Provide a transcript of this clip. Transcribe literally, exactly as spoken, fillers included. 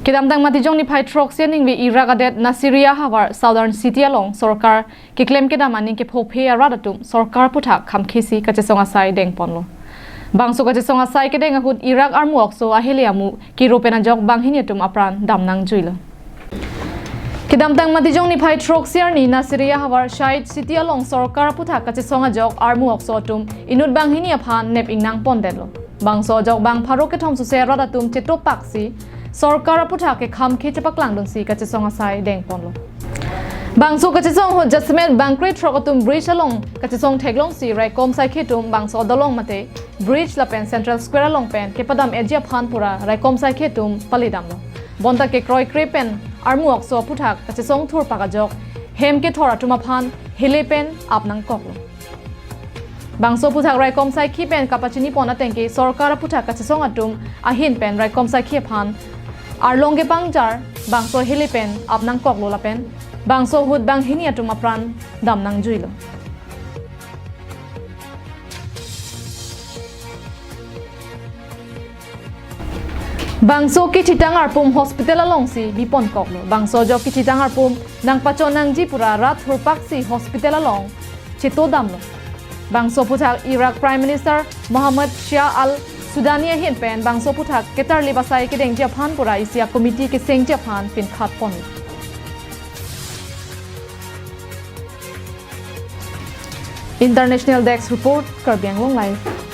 Kedamtang Matijong niphai throksi aningve Iraq adet Nasiriyah havar Southern City along sorkar keklem kedam aning kephophe arat atum sorkar aphuthak khamkhesi kachesong asai dengponlo. Bangso kachesong asai kedeng ahut Iraq armu okso ahele amu kiro pen ajok banghini atum apran damnangjuilo. Kedamtang Matijong niphai throksi arni Nasiriyah havar Shahid City along sorkar aphuthak kachesong ajok armu okso atum inut banghini aphan nep ingnang pondetlo. Bangso ajok bang pharo kethom suse arat atum chetopaksi sorkar aphuthak kekhamkhe chepaklangdunsi kachesong asai dengponlo. Bangso kachesong ahut jasemet bangkre throk atum bridge along kachesong theklongsi raikom saikhi atum bangso adolong mate bridge lapen Central Square along pen kepadam-etji aphan pura raikom saikhi atum palidamlo. Bonta kekroikre pen armu okso aphuthak kachesong thurpak ajok hem kethor atum aphan hele pen ap nangkoklo. Bangso aphuthak raikom saikhi pen kapachinipon atengke sorkar aphuthak kachesong atum ahin pen raikom saikhi aphan arlong kepangjar bangso hele pen ap nangkoklo lapen bangso ahut banghini atum apran damnangjuilo. Bangso kithitang arpum hospital alongsi biponkoklo. Bangso ajok kithitang arpum nangpachon nangji pura rat thurpaksi hospital along chetodamlo. Bangso aphuthak Iraq Prime Minister Mohammed Shia Al Sudani ahin pen bangso aphuthak ketarlip asai kedengji aphan pura isi a-committee kesengji aphan pinkhatponlo. International Desk Report, Karbi Anglong Live.